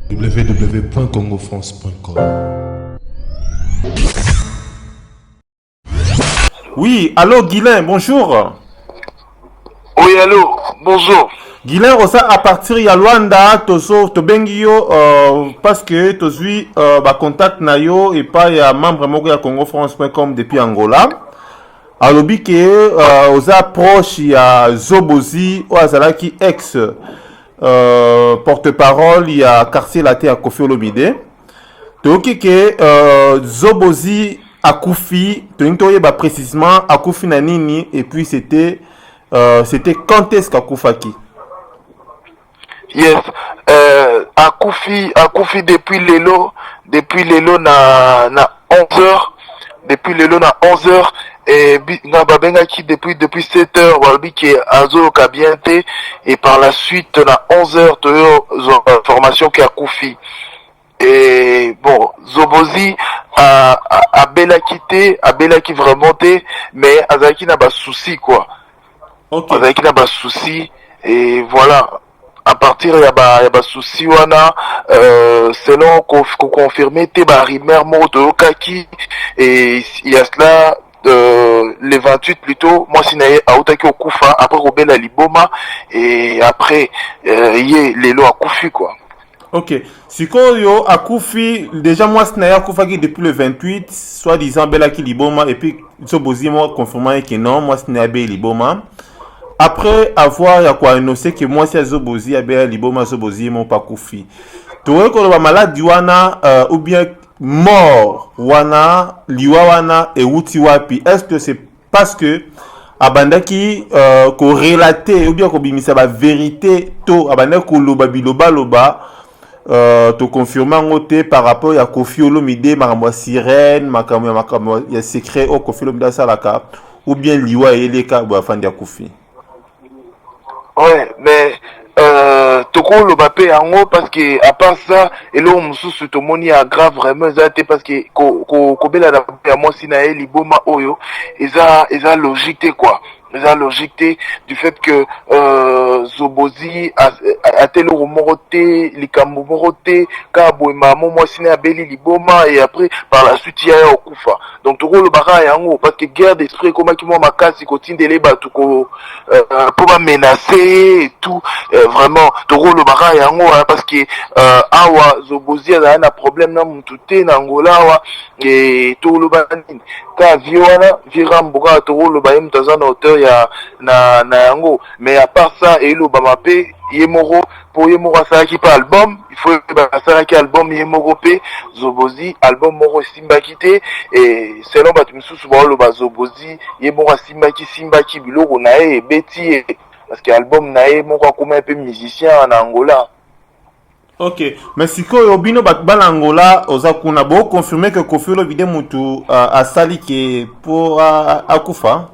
www.congofrance.com. Oui, allô Guylain, bonjour. Oui, allô, bonjour. Guylain oza à partir ya Luanda, tozo tobengi yo parce que tozui ba contact na yo epai ya membre moko ya congofrance.com depuis Angola. Alobi ke oza proche ya Zobozi oyo azalaki ex porte-parole ya Quartier Latin ya Koffi Olomide. Toyoki ke Zobozi akufi, tolingi toyeba précisément akufi na nini et puis c'était quand est-ce qu'akufaki? Yes, akufi depuis lelo na 11 heures, depuis lelo na 11 heures. Et nga babengaki depuis 7 heures, balobi ke azoyoka bien te et par la suite na 11 heures toyozwa information ke akufi. Et bon, Zobozi abelaki te, abelaki vraiment te, mais azalaki na basouci quoi. Azalaki na basouci et voilà, à partir ya basouci wana, selon koconfirme te barumeur moko toyokaki. Et il y a cela le 28 plutôt, mwasi na ye autaki kokufa après kobela liboma et après ye lelo akufi quoi. Ok, sikoyo akufi déjà, mwasi na ye akufaki depuis le 28, soi-disant abelaki liboma et puis Zobozi moko confirmaki ke non, mwasi na ye abeli liboma. Après avoir ya koannonce ke mwasi ya Zobozi abela liboma, Zobozi moko akufi. Tokoki koloba maladi wana ou bien mort wana, liwa wana ewuti wapi? Est ce que c'est parce que abandaki korelate ou bien kobimisa bavérité to abandaki koloba bilobaloba, toconfirme yango te par rapport ya Koffi Olomide, makambo ya sirène, makambo ya secret oyo Koffi Olomide asalaka, ou bien liwa eyeleka boye, afandi, akufi? Ouais, mais tokoloba mpe yango parce que à part ça, eloko mosusu tomoni ya grave vraiment eza te, parce que kobela na ya mwasi na ye liboma oyo eza logique te quoi. Eza logique te du fait que Zobozi ate eloko moko te, likambo moko te, kaka boye mama mwasi na ye abeli liboma et après par la suite ya ya okufa. Donc tokoloba kaka yango parce que guerre d'esprit ekomaki mwa makasi, kotindela bato ko mpo bamenace ye et tout. Vraiment tokoloba kaka yango parce que awa Zobozi azala na problème na mutu te na Angola awa. E tokoloba nini? Kaka vie wana, vie Rambo, kaka tokoloba ye moto aza na auteur ya na yango. Mais à part ça, elobama mpe ye moko mpo ye moko asalaki mpe album. Il faut yeba, asalaki album ye moko mpe Zobozi, album moko esimbaki te. E selon bato misusu baoloba, Zobozi ye moko asimbaki simbaki biloko na ye, ebeti ye, parce que album na ye moko, akóma mpe musicien na Angola. Ok, mais sikoyo bino bato bana Angola oza kuna, boconfirme ke Koffi Olomide mutu asali ke mpo akufa?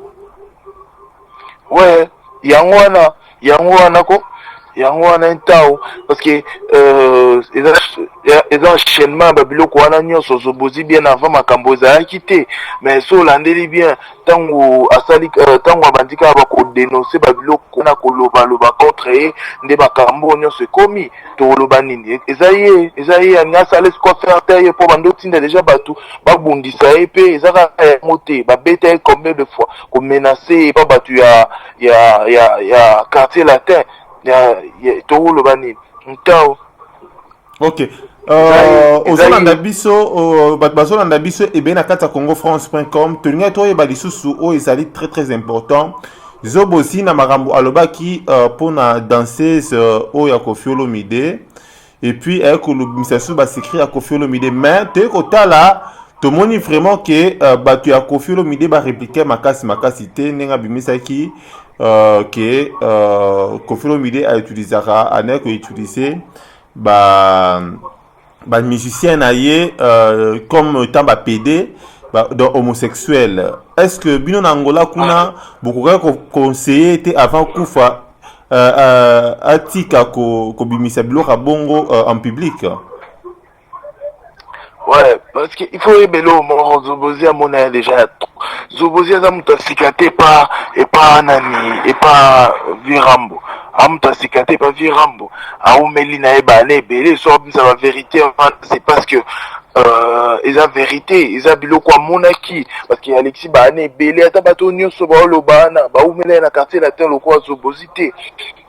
Ouais, yango wana ko yango wana ntao, parce que eza enchaînement ya babiloko wana nyonso. Zobozi, bien avant makambo ezalaki te, mais so olandeli bien, ntango asali, ntango abandi kaka bakodénonce babiloko wana, kolobaloba contre ye, nde makambo oyo nyonso ekomi. Tokoloba nini? Eza ye, eza ye alingi asala esiko faire te ye mpo bando otinda deja bato babundisa ye. Mpe eza kaka yango te, babeta ye combien de fois, komenace ye pa bato ya Quartier Latin ya. Tokoloba nini ntao? Ok, ozolanda biso, bato bazolanda biso ebele na kati ya congofrance.com. Tolingaki toyeba lisusu oyo ezali très très important. Zobozi na makambo alobaki mpona danseuse oyo ya Koffi Olomide et puis aye kolobimisa lisusu basecret ya Koffi Olomide, mais toye kotala, tomoni vraiment ke bato ya Koffi Olomide baréplique makasi makasi te ndenge abimisaki ke Koffi Olomide autilisaka, anayaki koutilize ba bamusicien na ye comme étant bapd ba, donc homosexuel. Est ce que bino na Angola kuna bokokaki koconseiller te avant kufa atika kobimisa biloko ya bongo en public? Ouais, parce que il faut oyeba eloko moko, Zobozi amona ye déjà ya trop. Zobozi aza moto ya sika te epa epa nani, epa vieux Rambo. A moto ya sika te epa vieux Rambo, aumeli na ye baane ebele. So abimisa baverité wana, c'est parce que eza vérité, eza biloko amonaki, parce que alexi baane ebele. Ata bato nyonso baoloba wana baumela ye na Quartier Latin lokola Zobozi te.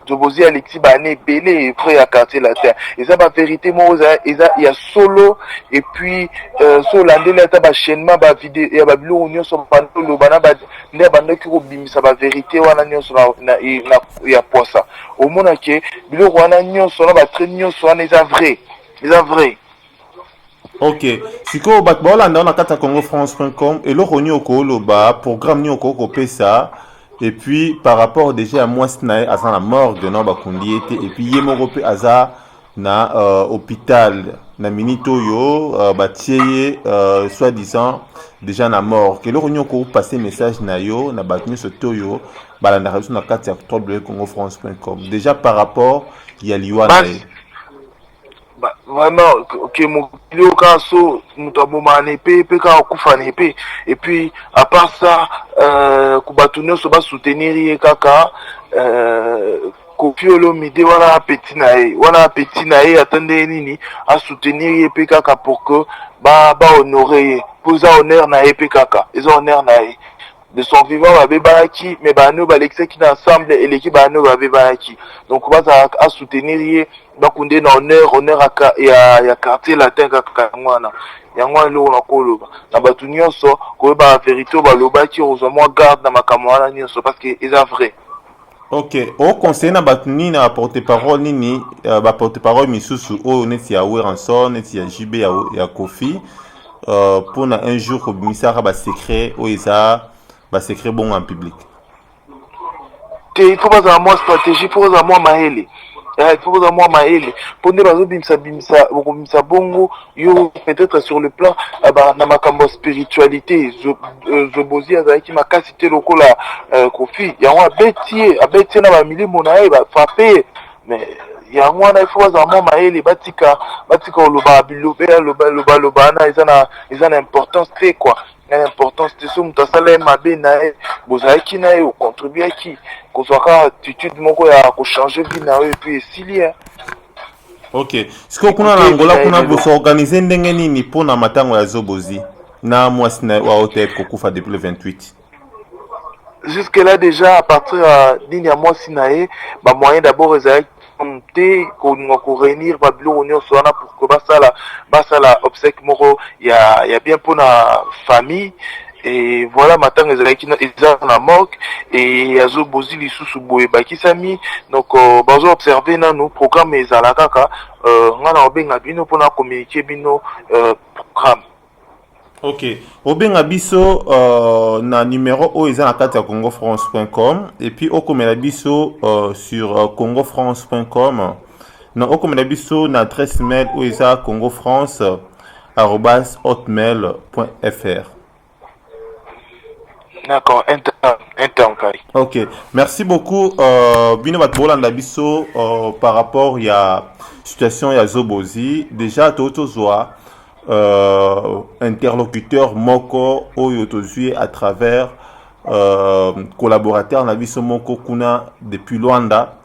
Zobozi alexi baane ebele, frère ya Quartier Latin. Eza bavérité moko eza ya solo. Et puis so olandeli ata bachaînement bavideo ya babiloko nyonso bandoloba na nde abandaki kobimisa bavérité wana nyonso na ya poisa, omona ke biloko wana nyonso na batrait nyonso wana eza vrai, eza vrai. Ok, sikoyo bato baolanda wana kati ya congofrance.com, eloko nini okoloba, programme nini okoki kopesa? Et puis par rapport déjà ya mwasi na ye, aza na morgue, na bakundi ye te, et puis ye moko mpe aza na hôpital na minute oyo, batie ye soi-disant déjà na morgue. Eloko nini okopase message na yo na bato nyonso te oyo balandaka biso na kati ya www.congofrance.com, déjà par rapport ya liwa na ye? Vraiment ke mokili oyo kaka so moto abomaka na epe mpe kaka akufa na epe. Et puis à part ça, bato nyonso basoutenir ye kaka. Kofi Olomide wana apeti na ye, wana apeti na ye, ata ndenge nini asoutenir ye mpe kaka pour que bahonore ye, mpo eza honneur na ye mpe kaka, eza honneur na ye. De son vivant babebanaki, mais bana oyo balekisaki na ensemble eleki bana oyo babebanaki. Donc bazalaka asoutenir ye, bakunde na honneur, honneur ya Quartier Latin kaka. Yango wana, yango wana eloko na koloba na bato nyonso, koyeba vérité oyo balobaki, kozwa mwa garde na makambo wana nyonso, parce que eza vrai. Ok, oconseille na bato nini, na baporte parole nini, baporte parole misusu oyo neti ya Werrason, neti ya JB, ya Kofi, mpona un jour kobimisaka basecret oyo eza basecret bongo en public? Te, il faut bazala mwa stratégie, il faut bazala mwa mayele, il faut bazala mwa mayele, mpo nde bazobimisa bimisa, bokobimisa bongo yo peut-être sur le plan na makambo ya spiritualité. Zobozi azalaki makasi te lokola Kofi, yango abeti ye, abeti ye na bamilimo na ye, bafrappe ye. Mais yango wana, il faut bazala mwa mayele, batika koloba bilobe, lobaloba wana eza na importance te quoi, na importance te. So moto asala ye mabe na ye, bozalaki na ye, ocontribuaki kozwa kaka attitude moko ya kochange vie na yo, et puis esili. Ok, sikoyo kuna na Angola kuna, bosorganize ndenge nini mpona matango ya Zobozi na mwasi na wa otep kokufa depuis le 28? Jusque là déjà, à partir ya nini ya mwasi na ye, bamoyen d'abord ezalaki te kolinga koréunir babiloko nyonso wana pour que basala obsèque moko ya bien mpona famille. Et voilà, matanga ezalaki, eza na morgue et azobozi lisusu boye bakisami. Donc bazo observe nanu programme ezala kaka. Nga na obenga bino mpona communiquer bino programme. Ok, obenga biso na numéro oyo eza na kati ya congofrance.com, et puis okomela biso sur congofrance.com, na okomela biso na adresse mail oyo eza congofrance@hotmail.fr. D'accord, interne, interne kai. Ok, merci beaucoup. Bino bato bolanda biso, par rapport ya situation ya Zobozi, déjà tozwa interlocuteur moko oyo tozwi à travers collaborateur na biso moko kuna depuis Luanda.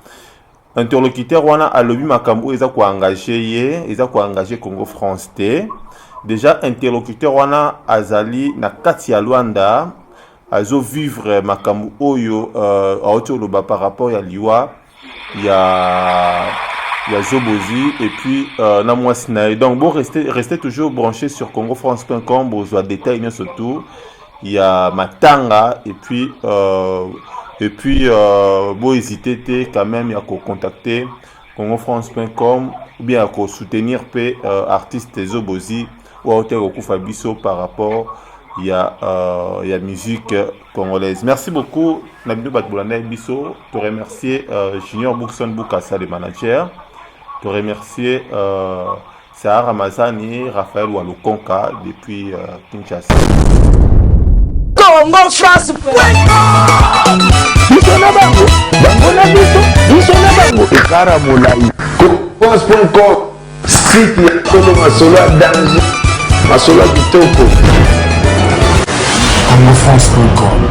Interlocuteur wana alobi makambo oyo eza koengage ye, eza koengage Congo France te. Déjà interlocuteur wana azali na kati ya Luanda, azovivre makambo oyo awuti oloba par rapport ya liwa ya Zobozi et puis na mwasi na ye. Donc bo restez toujours branché sur congofrance.com, bozwa détail nyonso tout ya matanga. Et puis bo hésiter te quand même ya kocontacter congofrance.com ou bien ya kosoutenir mpe artiste Zobozi oyo auti kokufa biso par rapport ya musique congolaise. Merci beaucoup na bino bato bolanda biso. To remercier Junior Bookson Bukasa, le manager. To remercier Sahara Ramazani, Raphaël Walukonka depuis Kinshasa. Congo France. Biso na bango, bango na biso, biso na bango, ekara molai. France.com, site ya solo, masolo ya danger, masolo ya kitoko. congofrance.com.